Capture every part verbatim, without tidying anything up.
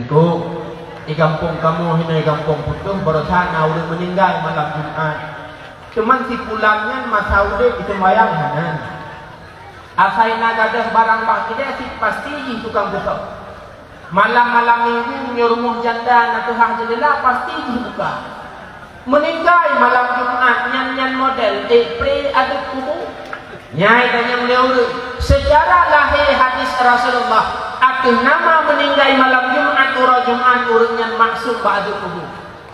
Kok, di gampông kamoe hinoe gampông Putôh, baroesa na ureuëng meuninggai malam Jumat. Cuman si pulan nyan masa udeb jiseumbahyang hana. Asai na gadôh barang bak sideh cit pasti jih tukang geusoe. Malam-malam minggu meunyoe rumoh janda na teuhah jeundela pasti jih buka. Meuninggai malam Jumat nyan, nyan model ék pre ateueh kubu. Nyan tanyong lé ureuëng, seucara lahé hadis Rasulullah ateueh nama meuninggai malam Jumat, uroe Jumat ureuëng nyan maksum bak ateueh kubu.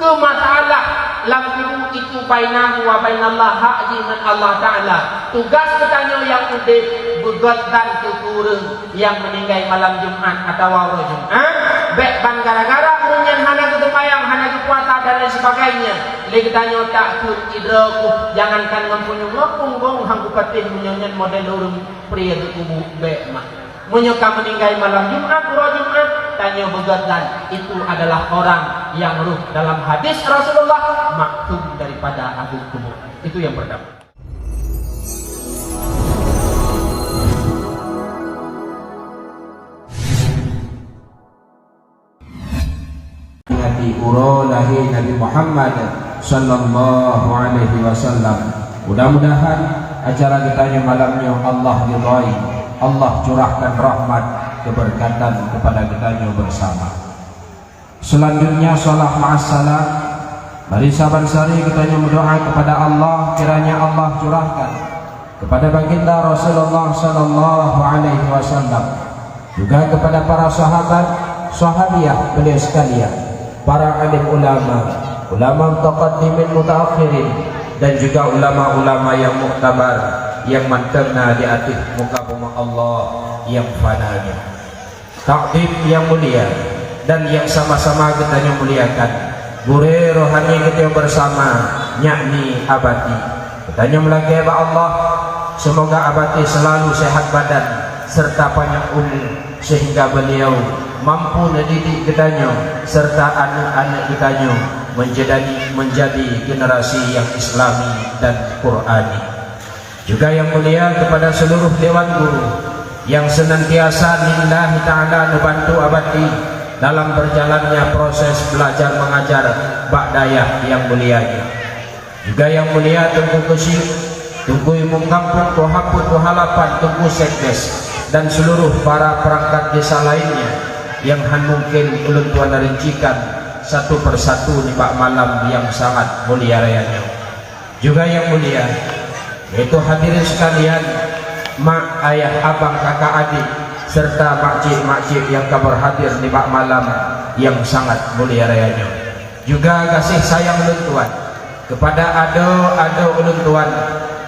Keu masalah lam kubu itu bainahu wa bainallah, hak jih ngon Allah Ta'ala. Tugas geutanyoe nyang udeb beugöt dan keu ureuëng nyang meuninggai malam Jumat atawa uroe Jumat, bék ban gara-gara ureuëng nyan hana geuteumbayang, hana geupuasa dan lain sebagainya, lé geutanyoe takheun idroe kuh, jangankan ngon punyueng, ngon punggong han kupatéh meunyoe nyan model ureuëng pre di kubu, bék mah. Meunyoe ka meuninggai malam Jumat, uroe Jumat, tanyoe beugöt dan itu adalah orang yang roh dalam hadis Rasulullah maksum daripada ateueh kubu. Itu yang pertama. Peringati uroe lahé Nabi Muhammad sallallahu alaihi wasallam. Mudah-mudahan acara geutanyoe malam nyoe Allah ridhai, Allah curahkan rahmat keberkatan kepada geutanyoe bersama. Selanjutnya, salam ma'assalam. Mari saban sari geutanyoe meudoa kepada Allah, kiranya Allah curahkan kepada baginda Rasulullah sallallahu alaihi wasallam, juga kepada para sahabat, sahabiah beliau sekalian, para alim ulama, ulama mutaqaddimin mutaakhirin, dan juga ulama-ulama yang muktabar yang mantong na di ateueh muka bumoe Allah yang fana nyoe. Takdim yang mulia dan yang sama-sama geutanyoe muliakan, gurée rohani geutanyoe bersama, yakni Abati. Geutanyoe meulakée bak Allah, semoga Abati selalu sehat badan serta panjang umur, sehingga beliau mampu neudidik geutanyoe serta aneuk-aneuk geutanyoe menjadi, menjadi generasi yang Islami dan Qurani. Juga yang mulia kepada seluruh dewan guru yang senantiasa lillahi ta'ala neubantu Abati dalam berjalannya proses belajar mengajar bak dayah yang mulia nyoe. Juga yang mulia Teungku Keuchik, Teungku Imum Gampông, Tuha Peuet, Tuha Lapan, Teungku Sekdes, dan seluruh para perangkat desa lainnya yang han mungkin ulôn tuan rincikan satu persatu nibak malam yang sangat mulia raya nyoe. Juga yang mulia, yaitu hadirin sekalian, mak, ayah, abang, kakak, adik, serta makcik-makcik yang ka berhadir nibak malam yang sangat mulia raya nyoe. Juga gaséh sayang ulôn tuan kepada adoe-adoe ulôn tuan,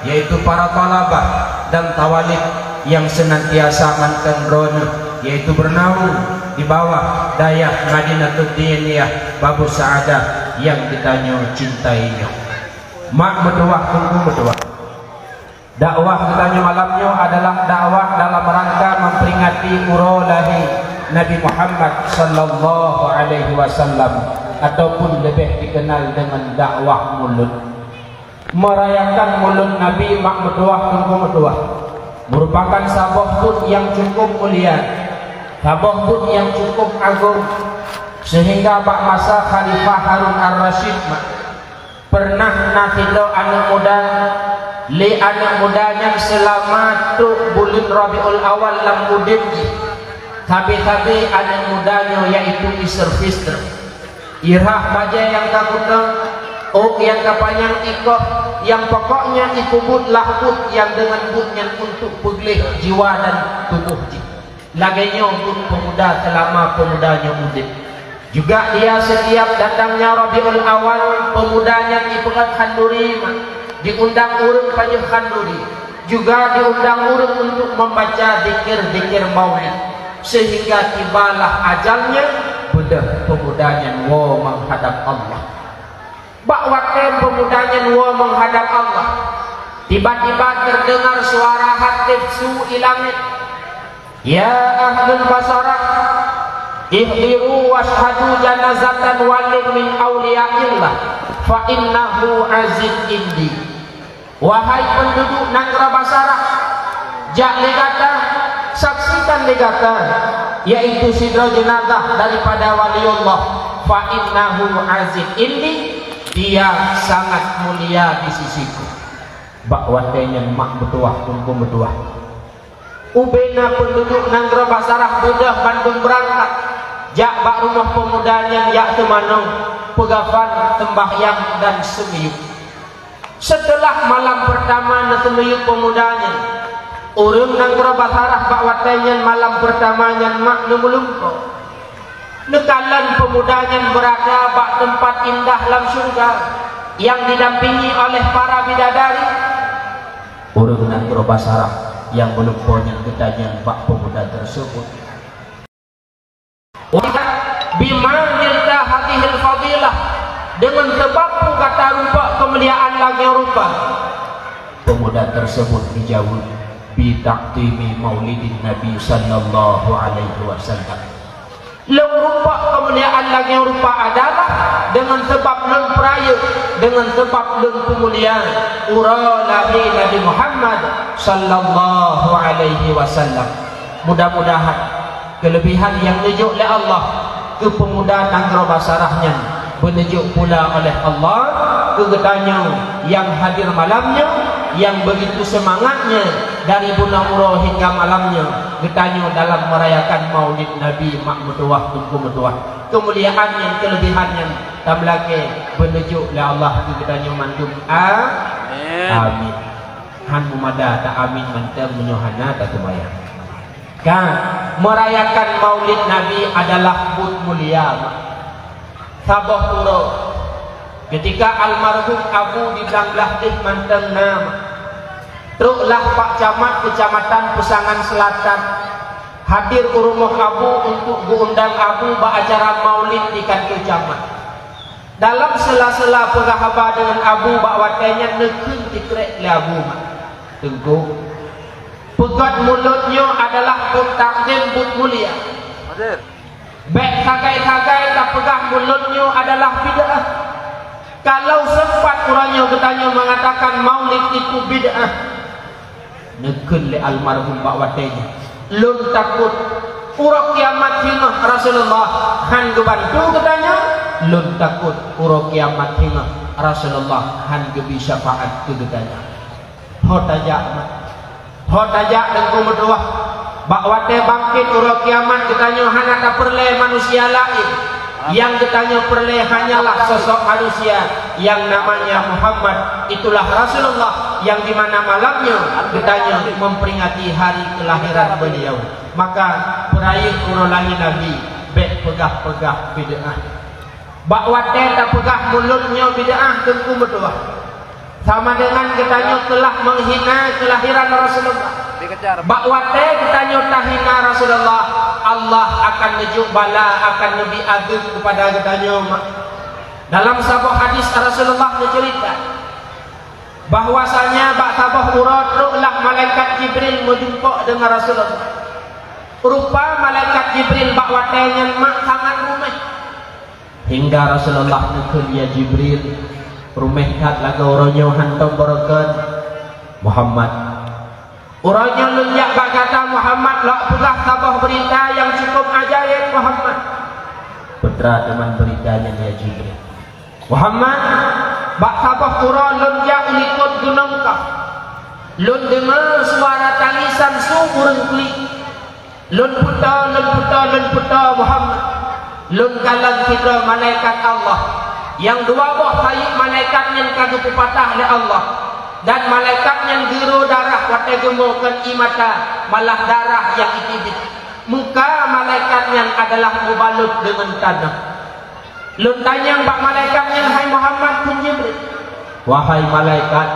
yaitu para thalabah dan thawalib yang senantiasa mantong droeneuh, yaitu bernaung di bawah dayah Madinatud Diniyah Babus Sa'adah yang geutanyoe cintai nyoe. Mak meutuwah, teungku meutuwah. Dakwah geutanyoe malam nyoe adalah dakwah dalam rangka memperingati uroe lahé Nabi Muhammad sallallahu alaihi wasallam, ataupun lebih dikenal dengan dakwah mulod. Merayakan mulod Nabi, mak meutuwah, teungku meutuwah, merupakan saboh buet yang cukup mulia, saboh buet yang cukup agong, sehingga bak masa Khalifah Harun Ar-Rasyid, mak, pernah na sidroe aneuk muda, lé aneuk muda nyan seulama trok buleuen Rabiul Awal lam udeb jih. Sabe-sabe aneuk muda nyoe yaitu iservis trok. Irhah bajée nyang ka kutong, ôk nyang ka panyang ikoh, nyang pokoknya ipeubuet lah buet nyang deungon buet nyan untuk peugleh jiwa dan tuboh jih. Lagée nyoe buet peumuda seulama peumuda nyoe udeb. Juga dia setiap datangnya Rabiul Awal, peumuda nyan jipeugét khanduri, diundang ureuëng pajoh khanduri. Juga diundang ureuëng untuk membaca zikir-zikir maulid, sehingga tibalah ajalnya, beudôh peumuda nyan woe menghadap Allah. Bak watée peumuda nyan woe menghadap Allah, tiba-tiba terdengar suara hatif su i langét, "Ya ahlul Basarah, ihdiru washhadu janazatan walin min auliyaillah, fa innahu aziz indi." Wahai penduduk nanggroe Basarah, jak lé gata, saksikan lé gata, yaitu sidroe jeunazah daripada waliullah, fa innahu aziz indi, dia sangat mulia di sisiku. Bak watée nyan mak meutuwah, teungku meutuwah. Ubena peunduduek nanggroe Basarah beudôh bandum beurangkat jak bak rumoh peumuda nyan, jak teumanong, peugafan, teumbahyang dan seumiyueb. Seuteulah malam peurtama neuseumiyueb peumuda nyan, ureuëng nanggroe Basarah bak watée nyan malam peurtama nyan mak neumeulumpoe. Neukalon peumuda nyan beurada bak teumpat indah lam syeuruga, nyang didampingi oleh para bidadari. Ureuëng nanggroe Basarah nyang meulumpoe nyan geutanyong bak peumuda teuseubut, "Bima nilta hadhil fadilah?" Deungon sabab peue gata rumpok keumuliaan lagée rupa? Peumuda teuseubut geujaweueb, "Bi ta'dhimi maulidin Nabi sallallahu alaihi wasallam." Lôn rumpok keumuliaan lagée rupa adalah deungon sabab lôn peurayeuk, deungon sabab lôn peumulia uroe lahé Nabi Muhammad sallallahu alaihi wasallam. Mudah-mudahan keuleubehan nyang neujok lé Allah keu peumuda nanggroe Basarah nyan beuneujok pula oleh Allah keu geutanyoe nyang hadir malam nyoe, nyang beugitu seumangatnya dari bunoe uroe hingga malam nyoe geutanyoe dalam meurayakan Maulid Nabi mak meutuwah, teungku meutuwah. Keumuliaan nyan, keuleubehan nyan tameulakée beuneujok lé Allah keu geutanyoe mandum. A-, Amin. Amin. Han meumada ta amin mantong meunyoe hana taseumayang. Ka, meurayakan Maulid Nabi adalah buet mulia, mak. Saboh uroe, keutika almarhum Abu di Blang Blahdeh mantong na, mak, troklah pak camat Keucamatan Peusangan Seulatan hadir u rumoh Abu untuk geuundang Abu bak acara Maulid di kantô camat. Dalam sela-sela peugah haba deungon Abu bak watée nyan neukheun tikrek lé Abu, mak. Teungku, peugét mulod nyoe adalah buet takzim, buet mulia. Bék sagai-sagai tapeugah mulod nyoe adalah bid'ah. Kalau seumpat uroe nyoe geutanyoe meungatakan Maulid itu bid'ah, neukheun lé almarhum bak watée nyan, "Lôn takot uroe kiamat singoh Rasulullah han geubantu geutanyoe, lôn takot uroe kiamat singoh Rasulullah han geubri syafaat keu geutanyoe." Ho tajak, mak. Ho tajak, teungku meutuwah. Bak watée bangkét uroe kiamat geutanyoe hana tapeureulée manusia laén. Nyang geutanyoe peureulée hanyalah sosok manusia nyang namanya Muhammad, itulah Rasulullah, nyang di mana malam nyoe geutanyoe memperingati hari kelahiran beliau. Maka, peurayeuk uroe lahé Nabi, bék peugah-peugah bid'ah. Bak watée tapeugah mulod nyoe bid'ah, teungku meutuwah, sama deungon geutanyoe teulah meunghina keulahiran Rasulullah. Bak watée geutanyoe tahina Rasulullah, Allah akan neujok bala, akan neubri azeub keupada geutanyoe, mak. Dalam saboh hadis Rasulullah geuceurita bahwasanya bak saboh uroe troklah malaikat Jibril meujumpok deungon Rasulullah. Rupa malaikat Jibril bak watée nyan, mak, sangat ruméh. Hingga Rasulullah neukheun, "Ya Jibril, ruméh that lagée uroe nyoe hántom barokon." "Muhammad, uroe nyoe lôn jak bak gata, Muhammad, lôn peugah saboh beurita nyang cukup ajaéb, Muhammad." "Peue teuma beurita nyan, ya Jibril?" "Muhammad, bak saboh uroe lôn jak u likot gunong Kaf. Lôn deungoe suara tangisan su ureuëng klik. Lôn putôh, lôn putôh, lôn putôh, Muhammad. Lôn kalon sidroe malaikat Allah, nyang dua boh sayeuep malaikat nyan ka geupeupatah lé Allah, dan malaikat nyan geuro darah watée geumo kon ié mata, malah darah nyang itibit. Muka malaikat nyan adalah meubalot deungon tanoh." Lôn tanyong bak malaikat nyan, "Hai Muhammad," kheun Jibril, "Wahai malaikat,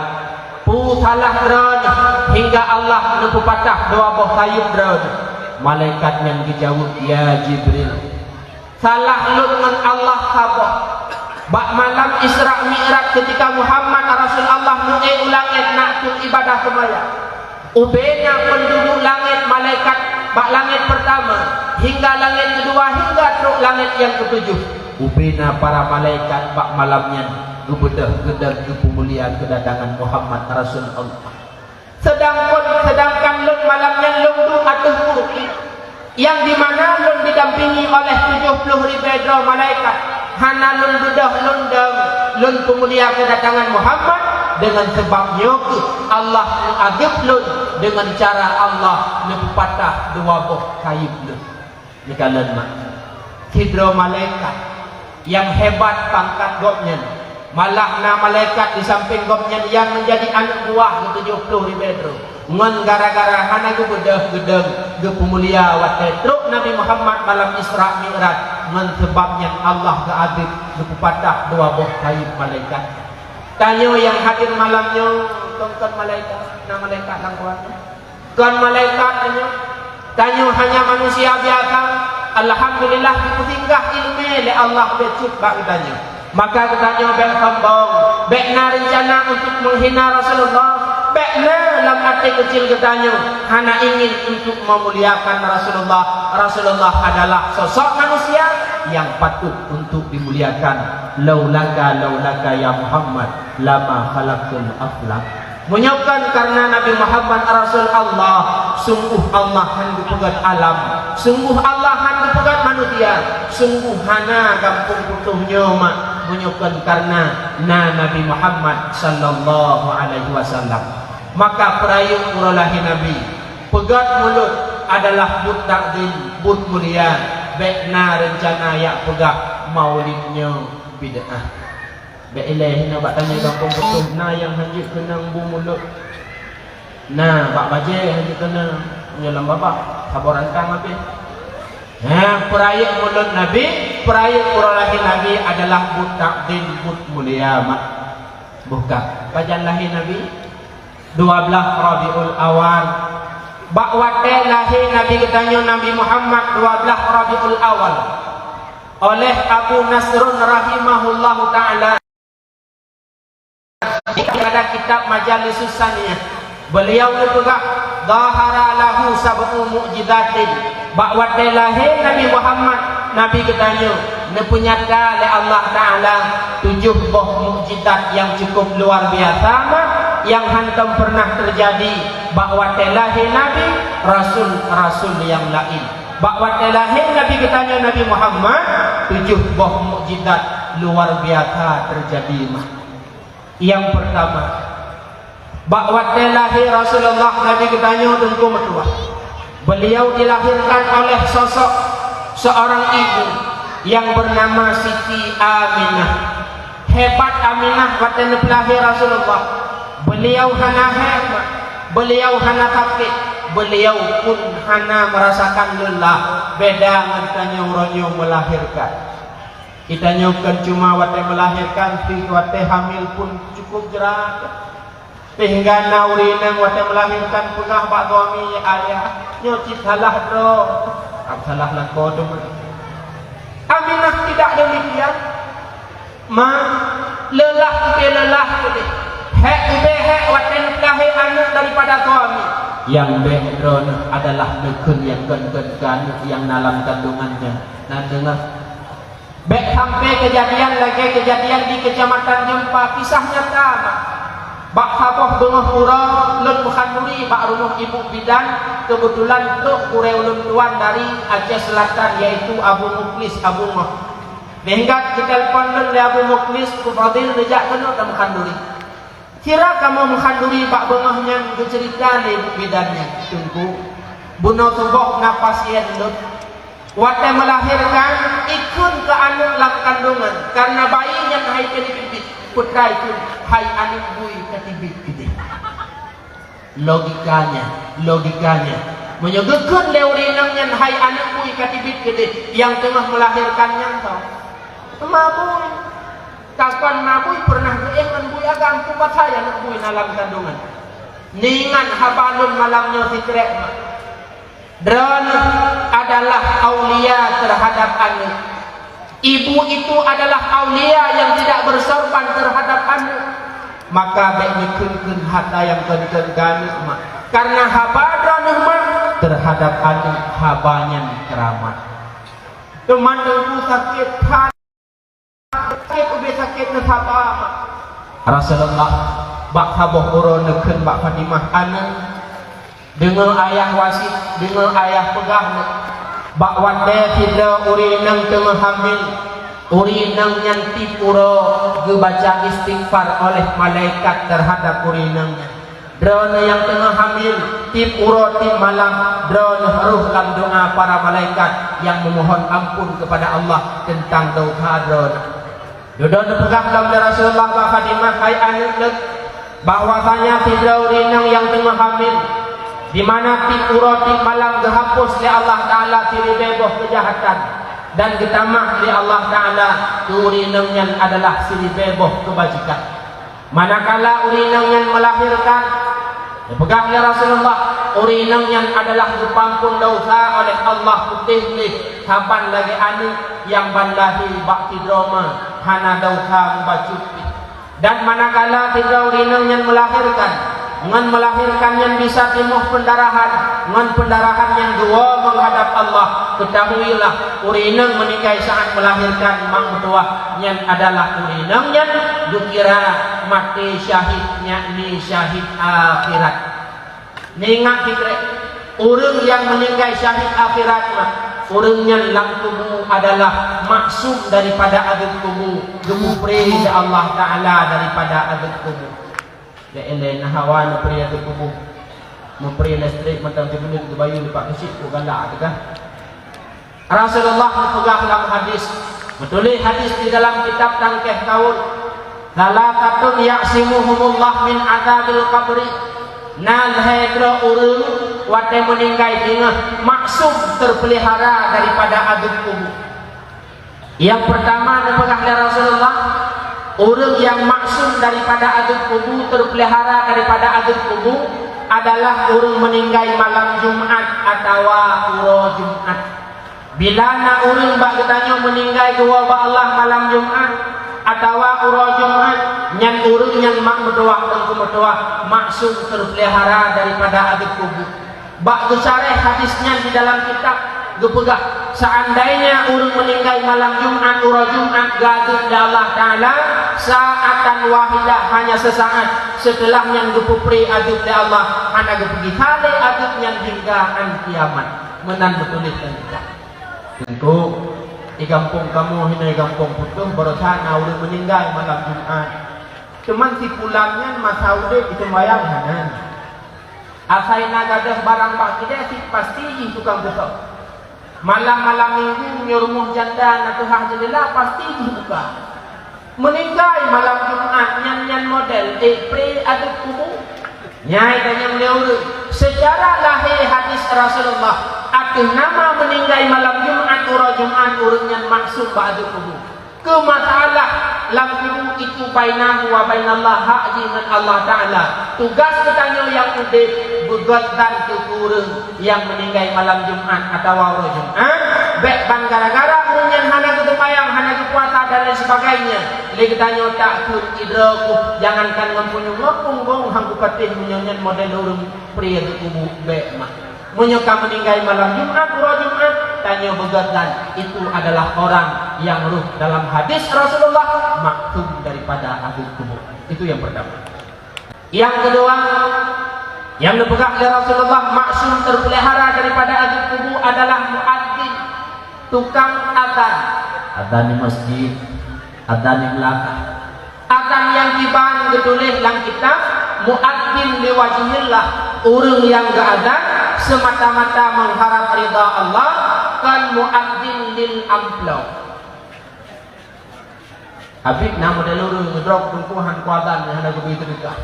peue salah droeneuh hingga Allah neupeupatah dua boh sayeuep droeneuh?" Malaikat nyan geujaweueb, "Ya Jibril, salah lôn ngon Allah saboh. Bak malam Isra Mi'raj, keutika Muhammad Rasul Allah meu-ék u langét na keu ibadah seumayang, ubena peunduduek langét malaikat bak langét peurtama, hingga langét keudua, hingga trok langét nyang keutujoh. Ubena para malaikat bak malam nyan geubeudôh geudeungoe geupeumulia keudatangan Muhammad Rasul Allah. Seudangkan, seudangkan lôn malam nyan lôn duek ateueh kursi. Nyang dimana lôn didampingi oleh tujoh ploh ribée droe malaikat, hana lôn beudôh lôn dong, lôn peumulia keudatangan Muhammad, deungon sabab nyoe kheueh Allah neuadeueb lôn deungon cara Allah neupeupatah dua boh sayeuep lôn. Neukalon mak, sidroe malaikat nyang hebat pangkat gobnyan, malah na malaikat di sampéng gobnyan nyang meujadi aneuk buah geutujoh ploh ribée droe. Ngon gara-gara hana geubeudôh geudong geupeumulia watée trok Nabi Muhammad malam Isra Mi'raj, ngon sabab nyan Allah geuadeueb geupeupatah dua boh sayeuep malaikat. Tanyoe nyang hadir malam nyoe, kon-kon malaikat, na malaikat lam keuluwarga. Kon malaikat tanyoe. Tanyoe hanya manusia biasa. Alhamdulillah, geupeusinggah ileumé lé Allah beucut bak geutanyoe. Maka geutanyoe bék sombong, bék na reuncana untuk meuhina Rasulullah, bék na lam até keucil geutanyoe hana ingin untuk meumuliakan Rasulullah. Rasulullah adalah sosok manusia yang patut untuk dimuliakan. Laulaka, laulaka ya Muhammad, lama khalaqtul aflak. Meunyoe kon kareuna Nabi Muhammad Rasul Allah, sungguh Allah han geupeugét alam, sungguh Allah han geupeugét manusia, sungguh hana gampông putôh nyoe mak, meunyoe kon kareuna na Nabi Muhammad sallallahu alaihi wasallam. Maka peurayeuk uroe lahé Nabi, peugét mulod adalah buet takzim, buet mulia, bék na reuncana jak peugah maulid nyoe bid'ah. Bék ilée hina bak tanyoe gampông putôh, na nyang hanjeuet keunong bu mulod. Na bak bajée hanjeuet keunong, nyoe lam babah, saboh rantang habéh. Nah, peurayeuk mulod Nabi, peurayeuk uroe lahé Nabi adalah buet takzim, buet mulia mak. Buka, pajan lahé Nabi? Dua blaih Rabiul Awal. Bak watée lahé Nabi geutanyoe Nabi Muhammad dua blaih Rabiul Awal, oleh Abu Nasrun rahimahullahu taala, pada kitab Majalisus Saniyah, beliau neupeugah, "Dhahara lahu sab'u mu'jizatin." Bak watée lahé Nabi Muhammad, Nabi geutanyoe, neupeunyata lé Allah Taala tujoh boh mukjizat nyang cukup luar biasa mak, nyang hántom peureunah teujadi bak watée lahé Nabi, rasul-rasul nyang laén. Bak watée lahé Nabi geutanyoe Nabi Muhammad, tujoh boh mukjizat luar biasa teujadi mak. Nyang peurtama, bak watée lahé Rasulullah Nabi geutanyoe Teungku meutuah, beliau dilahirkan oleh sosok seorang ibu yang bernama Siti Aminah. Hebat Aminah watée neupeulahé Rasulullah. Beliau hana hék, beliau hana sakét, beliau pun hana merasakan lelah, beda ngon tanyoe uroe nyoe melahirkan. Geutanyoe kon cuma watée melahirkan, pih watée hamil pun cukup jrat. Pih hana ureuëng inong watée melahirkan peugah bak suami, "Ayah, nyoe cit salah droe." Am salah lakoe teuma. Aminah tidak demikian. Ma, lelah ubé lelah keudeh. Hék ubé hék watée neulahé aneuëk daripada suami. Nyang bék droeneuh adalah neukheun nyang kon-kon keu aneuëk nyang na lam kandungan nyan. Na deungoe? Bék sampai keujadian lagée keujadian di Keucamatan Jeumpa, kisah nyata na. Bak saboh beungoh uroe lôn meuhanduri bak rumoh ibu bidan, keubeutulan trok gurée ulôn tuan dari Aceh Selatan, yaitu Abu Muklis Abu Ngoh. Lheuh nyan geutelepon lôn lé Abu Muklis, "Teungku Fadil, neujak keunoe tameuhanduri." Sira kamoe meuhanduri bak beungoh nyan geuceurita lé ibu bidan nyan, "Teungku, bunoe suboh na pasien lôn. Watée meulahirkan, ikheun keu aneuëk lam kandungan, kareuna bayi nyan hai keuneuk teubiet, peutrai kheun hai aneuëk bui ka teubiet keudeh." Logikanya, logikanya. Meunyoe geukheun lé ureuëng inong nyan hai aneuëk bui ka teubiet keudeh, nyang teungoh meulahirkan nyan tho, teuma bui. Kapan na bui peureunah geuéh ngon bui agam, peue pasai aneuëk bui na lam kandungan. Neuingat haba lôn malam nyoe sikrek mak. Droeneuh adalah aulia terhadap aneuëk. Ibu itu adalah aulia yang tidak bersorban terhadap aneuëk. Maka bék neukheun-kheun hata nyang kon-kon keu aneuëk mak. Kareuna haba droeneuh mak terhadap aneuëk, haba nyan keuramat. Teuma teungku sakét that. Sakét ubé sakét neusaba. Rasulullah bak saboh uroe neukheun bak Fatimah, "Aneuëk, deungoe ayah wasiet, deungoe ayah peugah nyoe. Bak watée sidroe ureuëng inong teungoh hamil, ureuëng inong nyan tieb uroe geubaca istighfar oleh malaikat teuhadab ureuëng inong nyan. Droeneueh nyang teungoh hamil, tieb uroe tieb malam, droeneueh rôh lam doá para malaikat nyang meumohon amphon keupada Allah teuntang desya droeneueh. Dudoe neupeugah lom lé Rasulullah bak Fatimah, "Hai aneuëk lôn, bahwasanya sidroe ureuëng inong nyang teungoh hamil, di mana tieb uroe tieb malam geuhapus lé Allah Taala siribée boh keujahatan, dan geutamah lé Allah Taala keu ureuëng inong nyan adalah siribée boh keubajikan." Manakala ureuëng inong nyan meulahirkan, neupeugah lé Rasulullah, ureuëng inong nyan adalah geupeuamphon desya oleh Allah putéh gleh saban lagée aneuëk nyang ban lahé bak sidroe ma hana desya mubacut pih. Dan manakala sidroe ureuëng inong nyan meulahirkan, ngon meulahirkan nyan bisa timoh peundarahan, ngon peundarahan nyan geuwoe meuhadab Allah, keutahuilah, ureuëng inong meuninggai saát meulahirkan mak meutuwah nyan adalah ureuëng inong nyan geukira maté syahid, yakni syahid akhirat. Neuingat sikrek, ureuëng nyang meuninggai syahid akhirat nyan, ureuëng nyan lam kubu adalah maksum daripada azeueb kubu, geupeupreh lé Allah Taala daripada azeueb kubu. Lé-lé na hawa neupreh azeueb kubu, meupreh listrik mantong sibuleuen geubayeue dipat keuchik keu galak teuka. Rasulullah geupeugah lam hadis, meutuléh hadis di dalam kitab Tangkeh Kaul, "Tsalatsatul ya'simuhumullah min adzabil qabri." Na lhée droe ureuëng watée meuninggai teungoh maksum teupeulihara daripada azeueb kubu. Nyang peurtama neupeugah lé Rasulullah, ureuëng nyang maksum daripada azeueb kubu, teupeulihara daripada azeueb kubu adalah ureuëng meuninggai malam Jumat atawa uroe Jumat. Bila na ureuëng bak geutanyoe meuninggai geuwoe bak Allah malam Jumat atawa uroe Jumat, nyan ureuëng nyan mak meutuwah teungku meutuwah maksum teupeulihara daripada azeueb kubu. Bak geusyarah hadis nyan di dalam kitab geupeugah, seandainya ureuëng meuninggai malam Jumat uroe Jumat geuazeueb lé Allah Taala, sa'atan wahidah, hanya seusaát, seuteulah nyan geupeupreh azeueb lé Allah, hana geupeugisa lé azeueb nyan hingga án kiamat. Meunan meutuléh lam kitab. Teungku, di gampông kamoe hinoe gampông Putôh baroesa na ureuëng meuninggai malam Jumat. Teuma si pulan nyan masa udeb jiseumbahyang hana. Asai na gadôh barang bak sideh cit pasti jih tukang seusôt. Malam-malam minggu meunyoe rumoh janda na teuhah jeundela pasti jih buka. Meuninggai malam Jumat nyan, nyan model, eh, pre azeueb kubu. Nyan tanyong lé ureuëng, seucara lahé hadis Rasulullah, ateueh nama meuninggai malam Jumat, uroe Jumat, ureuëng nyan maksum bak azeueb kubu. Keu masalah lam kubu itu bainahu wa bainallah, hak jih ngon Allah Taala. Tugas geutanyoe nyang udeb beugét dan keu ureuëng nyang meuninggai malam Jumat atawa uroe Jumat, bék ban gara-gara ureuëng nyan hana geuseumbahyang, hana geupuasa dan lain sebagainya, lé geutanyoe takheun idroe kuh, jangankan ngon punyueng, ngon punggong han kupatéh meunyoe nyan model ureuëng pre azeueb kubu, bék mah. Meunyoe ka meuninggai malam Jumat, uroe Jumat, tanyoe beugét dan itu adalah orang yang roh dalam hadis Rasulullah maksum daripada azeueb kubu. Itu yang pertama. Nyang keudua, nyang neupeugah lé Rasulullah maksum teupeulihara daripada azeueb kubu adalah muadzin, tukang azan. Azan di masjid, azan di beulakang. Azan nyang kiban geutuléh lam kitab, muadzin liwajhillah, ureuëng nyang geuazan seumata-mata meuharab ridha Allah, kon muadzin lil amplop. Habéh na model ureuëng geudrob teungku han kuazan, hana geubri seudeukah.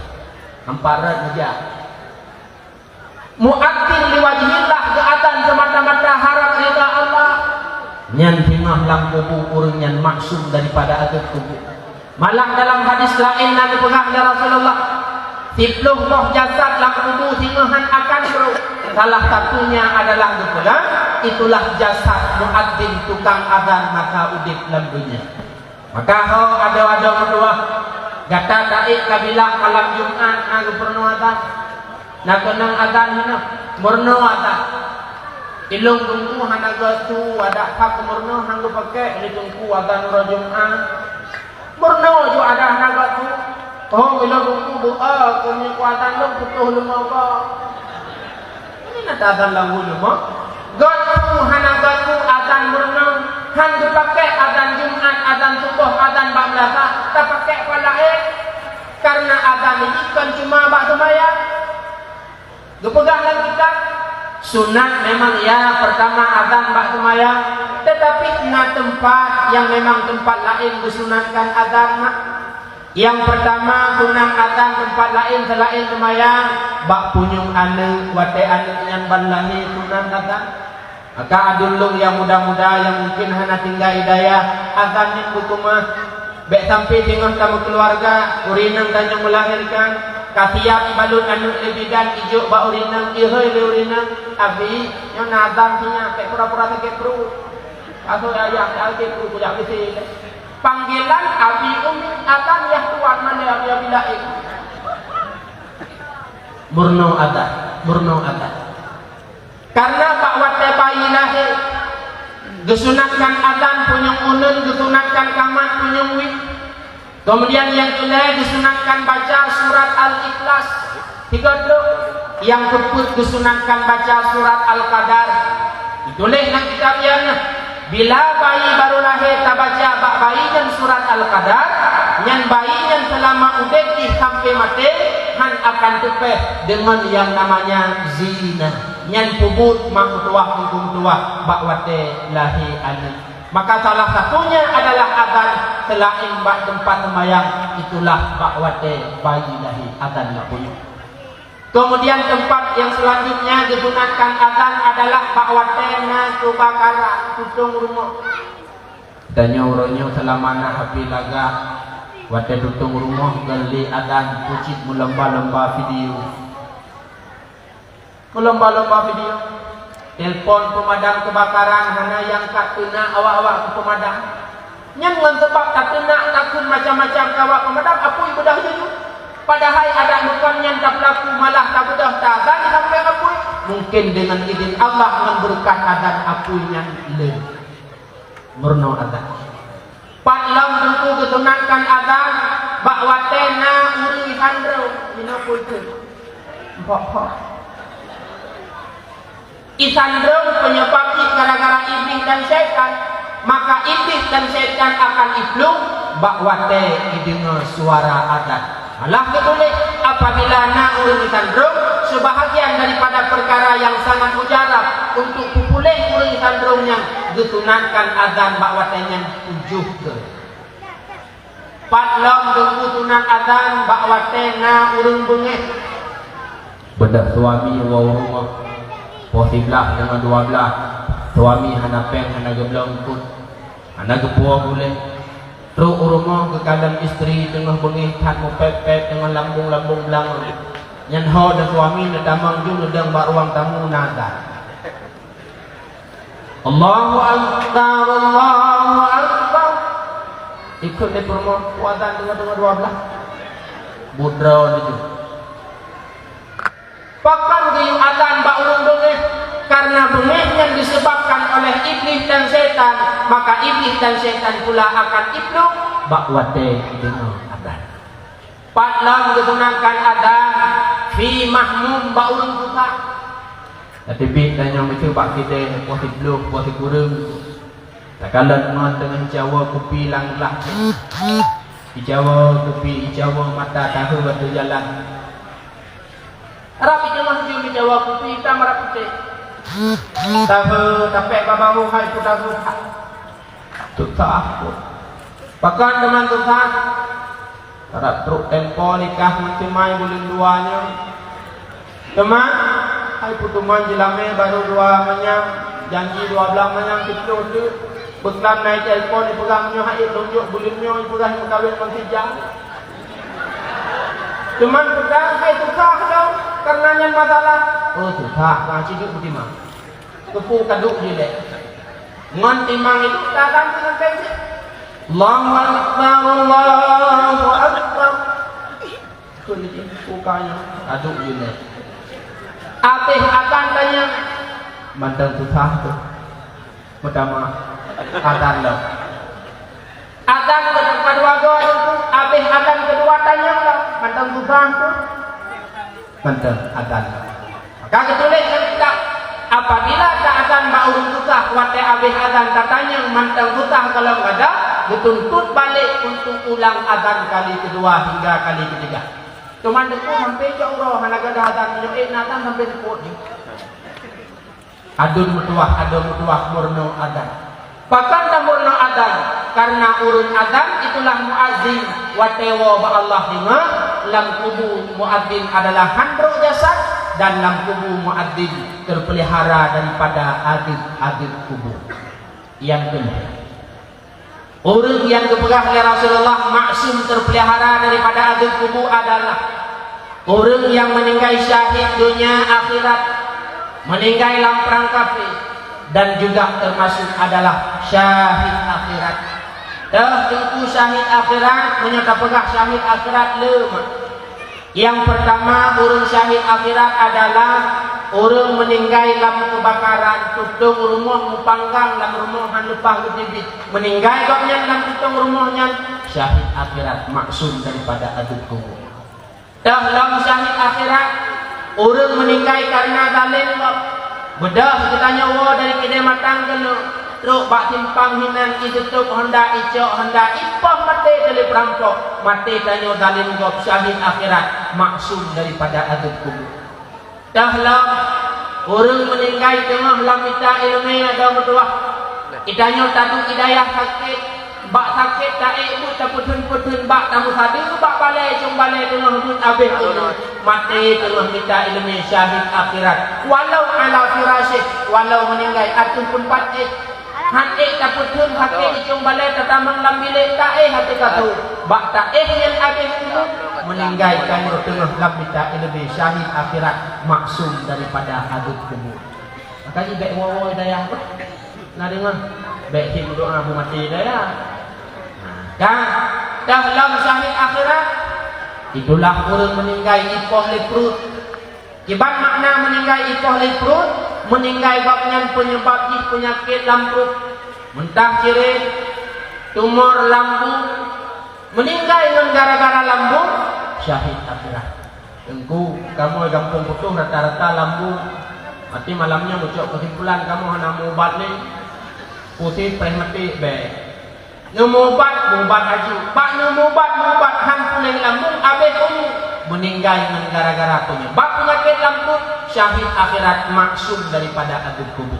Nampak rot meujak. Muadzin liwajhillah, geuazan seumata-mata harab ridha Allah. Nyan teuma lam kubu ureuëng nyan maksum daripada azeueb kubu. Malah dalam hadis laén na neupeugah lé Rasulullah, siploh boh jasad lam kubu singoh han akan brôk. Salah satunya adalah geupeugah, itulah jasad muadzin tukang azan masa udeb lam donya. Maka ho adoe-adoe meutuwah, gata taék kabilah malam Jumat na geupeurunoe azan. Na keunong azan hinoe, meurunoe azan. Ilong teungku hana geutu, adak that meurunoe han geupakék lé teungku azan uroe Jumat. Meurunoe ju adak hana geutu. Oh, ilong teungku beu, oh, keu meunyoe kuazan lôn putôh leumo goe. Ini na azan lam ulu mo. Geutu hana geutu. Han geupakék azan Jumat, azan suboh, azan bak meunasah, tapakék pat laén. Karena azan nyan kon cuma bak seumayang. Geupeugah lam kitab, sunat memang ya, pertama azan bak seumayang, tetapi na teumpat nyang memang teumpat laén geusunatkan azan na. Nyang pertama, sunat azan teumpat laén seulaén seumayang, bak punyueng aneuk, watée aneuk nyan ban lahé sunat azan. Maka aduen lôn nyang muda-muda nyang mungken hana tinggai di dayah, azan nyan beukeumah. Bék sampai teungoh tameukeuluwarga, ureueng inong tanyoe meulahérkan, ka siab ibalot aneuk lé bidan ijok bak ureueng inong, ihôi lé ureueng inong, "Abi, nyoe na azan sinyak, bék pura-pura sakét pruet." Asoe ayah sakét pruet kujak B C. Panggilan Abi Umi, azan yah tuan, mana Abi, Abi Laén. Meurunoe azan, meurunoe azan. Karena bak watée bayi lahé, geusunatkan azan punyueng uneuen, geusunatkan kamat punyueng wiet. Kemudian nyang keulhée geusunatkan baca surat Al-Ikhlas. Tiga trok. Nyang keupeuet geusunatkan baca surat Al-Qadar. Dituléh lam kitab nyan, bila bayi barô lahé tabaca bak bayi nyan surat Al-Qadar, nyan bayi nyan seulama udeb jih sampai maté han akan teupéh deungon nyang namanya zina. Nyan peubuet mak meutuwah, teungku meutuwah bak watée lahé aneuk. Maka salah satunya adalah azan seulaén bak teumpat seumayang, itulah bak watée bayi lahé azan na bunyi. Kemudian teumpat nyang seulanjutnya geusunatkan azan adalah bak watée na keubakaran tutong rumoh. Tanyoe uroe nyoe seulama na H P lagak, watée tutong rumoh kon lé azan, peucit meulomba-lomba video. Meulomba-lomba video. Telepon peumadam keubakaran hana nyang ka teuna awak-awak keu peumadam. Nyan ngon sabab tateunak takheun macam-macam keu awak peumadam, apui beudôh jih. Padahai adat bukon nyan tapeulaku, malah tabeudôh, taazan sampai apui. Mungken deungon idin Allah ngon beureukat azan apui nyan lé. Meurunoe azan. Pat lom teungku geusunatkan azan bak watée na ureueng isandrong, inoe pulkeuh. Mpok-mpok. Isandrong penyebab jih gara-gara iblih dan syaitan. Maka iblih dan syaitan akan iplueng bak watée ideungoe suara azan. Malah geutuléh, apabila na ureueng isandrong, seubahagian daripada peukara nyang sangat mujarab untuk peupuléh ureueng isandrong nyan, geusunatkan azan bak watée nyan tujoh keu. Pat lom teungku sunat azan bak watée na ureueng beungéh. Beudôh suami woe u rumoh, poh siblaih deungon dua blaih, suami hana péng, hana geubloe eungkôt, hana geupuwoe buléh. Trok u rumoh geukalon istri teungoh beungéh that meupéb-péb deungon lambông-lambông blang. Nyan ho deuh suami neutamong ju neudong bak ruang tamu na azan. Allahu Akbar, Allahu Akbar. Ikôt lé peurumoh, azan deungon-deungon dua blaih. Budroe laju. Pakon geuyue azan bak ureueng beungéh? Karena beungéh nyan disebabkan oleh iblih dan syaitan, maka iblih dan syaitan pula akan iplueng bak watée ideungoe azan. Pat lom geusunatkan azan fi mahmum bak ureueng susah. Tateubiet tanyoe miseue bak sidéh poh siplôh, poh sikureueng. Takalon ngon teungoh icawa kupi lam glah. Icawa kupi, icawa mata, tahe ateueh jalan. Rab itamah jeuem icawa kupi, itam rab putéh. Tahe tapék bak bahu hai peue tahe. Susah. Pakon teuma susah? Rab trok tempo nikah ngon teumai buleuen dua nyoe. Teuma, hai peuteumuan jeulamé barô dua manyam, janji dua blaih manyam siplôh teuk. Beuklam na iteupon ipeugah meunyoe hait lôn jok buleuen nyoe ipeugah meukawen ngon si Jang. Teuma peugah hai susah lom, kareuna nyan masalah. Oh susah, na sidroe beutimang. Keupeue ka duek jilée. Ngon timang itu tatantu sampai jih. Allahu Akbar, Allahu Akbar. Kheun jih bukanya ka duek jilée. Abéh azan tanyong. Mantong susah tu. Pertama, azan lom. Azan kedua, kedua goe tu, abéh azan kedua tanyong lom. Mantong susah tu. Mantong azan. Maka geutuléh lam kitab, apabila ta azan bak ureueng susah, Watée habéh azan tatanyong mantong butah golom gada, geutuntot balek untuk ulang azan kali keudua hingga kali keutiga. Teuma deungoe sampoe cok uroe hana gada azan, meunyoe ék na azan sampoe seupôt jih. Aduen meutuwah, aduen meutuwah meurunoe azan. Pakon tameurunoe azan? Karena ureuëng azan itulah muazzin, watée woe bak Allah deungoe. Lam kubu muazzin adalah han brok jasad, dan lam kubu muazzin terpelihara daripada azeub-azeub kubu. Nyang keulhèe, ureuëng nyang geupeugah lé Rasulullah maksum terpelihara daripada azeub kubu adalah ureuëng nyang meuninggai syahid donya akhirat, meuninggai lam prang kafé, dan juga termasuk adalah syahid akhirat. Teuh teungku syahid akhirat, meunyoe tapeugah syahid akhirat le mak. Nyang peurtama, ureuëng syahid akhirat adalah ureuëng meuninggai lam keubakaran, tutong rumoh, meupanggang lam rumoh han leupah geuteubiet. Meuninggai gobnyan lam tutong rumoh nyan, syahid akhirat, maksum daripada azeub kubu. Teuh lom syahid akhirat, ureuëng meuninggai kareuna zalem gob. Beudôh geutanyoe woe dari Keudè Matang keunoe, trok bak simpang hinan, iseutôb honda, icok honda, ipoh maté lé peurampok, maté tanyoe zalem gob, syahid akhirat, maksum daripada azeub kubu. Teuh lom, ureuëng meuninggai teungoh lam mita iéleumé, adoe meutuwah. Geutanyoe taduek di dayah sakét, bak sakét taék buet, tapeutheun-peutheun bak, tameusadeue bak balée, cong balée teungoh buet abéh umu, maté teungoh mita iéleumé, syahid akhirat. Walau ala firasyih, walau meuninggai ateueh teumpat éh. Han ék tapeutheun sakét, di cong balée tatamong lam bilék taéh ateueh kasô. Bak taéh nyan abéh umu, meuninggai tanyoe teungoh lam mita iéleumé, syahid akhirat, maksum daripada azeub kubu. Makajih bék woe-woe dayah. Na deungoe, bék sit meudoa beumaté dayah. Kan? Teuh lom syahid akhirat, itulah ureuëng meuninggai ipoh lé pruet. Kiban makna meuninggai ipoh lé pruet? Meuninggai gobnyan peunyebab jih peunyakét lam pruet, meuntah cirét, tumor lambung. Meuninggai ngon gara-gara lambung, syahid akhirat. Teungku, kamoe gampông Putôh rata-rata lambung. Berarti malam nyoe meucok keusimpulan kamoe hana meuubat lé. Puséh preh maté bék. Neumeuubat, meuubat aju. Bak neumeuubat, meuubat han puléh lambung, abéh umu. Meuninggai ngon gara-gara peunyebab peunyakét lam pruet, syahid akhirat, maksum daripada azeub kubu.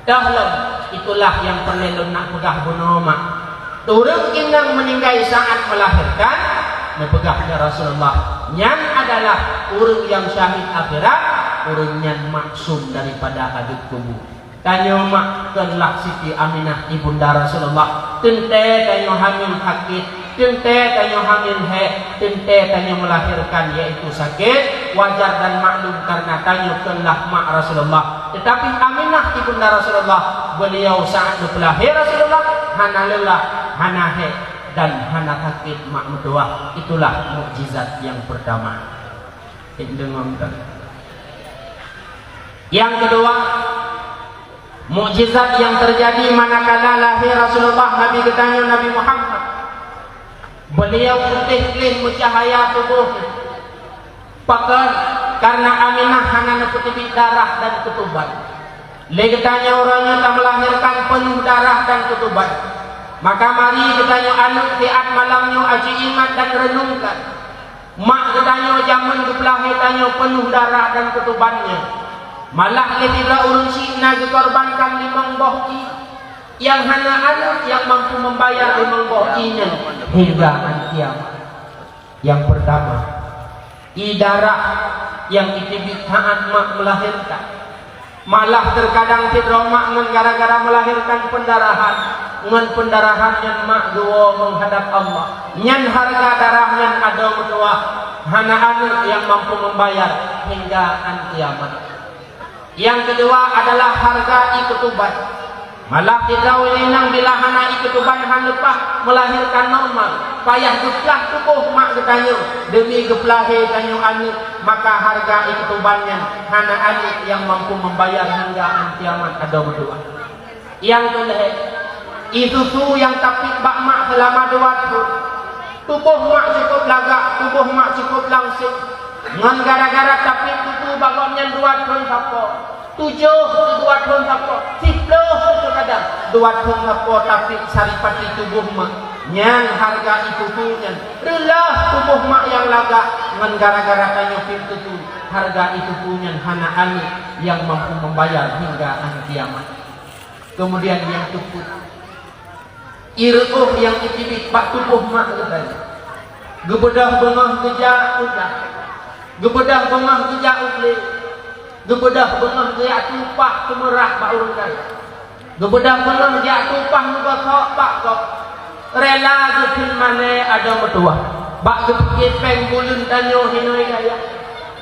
Teuh lom, itulah nyang peureulée lôn nak peugah bunoe mak. Ureuëng inong meuninggai saát meulahérkan, neupeugah lé Rasulullah, nyan adalah ureuëng nyang syahid akhirat, ureuëng nyan maksum daripada azeub kubu. Tanyoe mak kon lah Siti Aminah ibunda Rasulullah. Teuntée tanyoe hamil sakét, teuntée tanyoe hamil hék, teuntée tanyoe meulahérkan, yaitu sakét, wajar dan maklum karena tanyoe kon lah mak Rasulullah. Tetapi Aminah ibunda Rasulullah, beliau saat geupeulahé Rasulullah, hana leulah, hana hék, dan hana sakét mak meutuwah. Itulah mukjizat nyang peurtama. Nyang keudua, mukjizat nyang teujadi manakala lahé Rasulullah Nabi geutanyoe Nabi Muhammad. Beliau putéh gleh meucahya tuboh. Pakon? Karena Aminah hana neupeuteubiet darah dan keutuban. Lé geutanyoe uroe nyoe tameulahérkan peunoh darah dan keutuban. Maka mari geutanyoe aneuëk siat malam nyoe aji ingat dan reunungkan. Mak geutanyoe jameun geupeulahé tanyoe peunoh darah dan keutuban nyan. Malah lé sidroe ureuëng chik na geukorbankan limong boh ié, nyang hana aneuëk nyang mampu membayar limong boh ié nyan hingga án kiamat. Nyang peurtama, ié darah nyang iteubiet saát mak meulahérkan. Malah teukadang sidroe mak ngon gara-gara meulahérkan peundarahan, ngon peundarahan nyan mak geuwoe meuhadab Allah. Nyan hareuga darah nyan adoe meutuwah, hana aneuëk nyang mampu membayar hingga án kiamat. Nyang keudua adalah hareuga ié keutuban. Malah sidroe inong bila hana ié keutuban han leupah meulahérkan normal, payah geuplah tuboh mak geutanyoe deumi geupeulahé tanyoe aneuëk, maka hareuga ié keutuban nyan hana aneuëk nyang mampu membayar hingga án kiamat adoe meutuwah. Nyang keulhèe, ié susu nyang tapiep bak mak seulama dua thon. Tuboh mak cukôp lagak, tuboh mak cukôp langsét. Ngon gara-gara tapiep susu bak gobnyan dua thon sapo. Tujoh keu dua thon sapo, siplôh keu kadang dua thon sapo, tapi saripati tuboh mak nyang hareuga ie tutu nyan reuloh tuboh mak nyang lagak ngon gara-gara tanyoe pih tutu. Hareuga ie tutu nyan hana aneuk nyang mampu membayar hingga akhé kiamat. Kemudian nyang keupeuet, ie reuôh nyang teucibit bak tuboh mak geutanyoe. Geubeudôh beungoh geujak u blang, geubeudôh beungoh geujak u glé, geubeudôh beungoh geujak tueng upah teumeurah bak ureuëng kaya, geubeudôh beungoh geujak tueng upah meugosok bak gob. Rela geuphin malée adoe meutuwah bak geupike péng buleuen tanyoe hinoe gaya.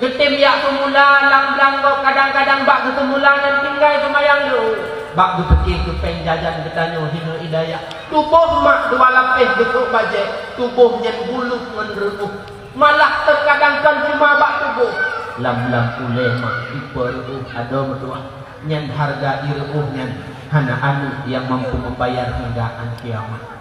Geutem jak seumula lam blang gob, kadang-kadang bak geuseumula nyan tinggai seumayang leuhô. Bak geupike keu péng jajan geutanyoe hinoe idaya. Tuboh mak dua lapéh geusok bajée, tuboh nyan bulut ngon reuôh. Malah teukadang kon cuma bak tuboh, lam-lam ulée mak ipe reuôh adoe meutuwah. Nyan hareuga ie reuôh nyan hana aneuk nyang mampu membayar hingga akhé kiamat.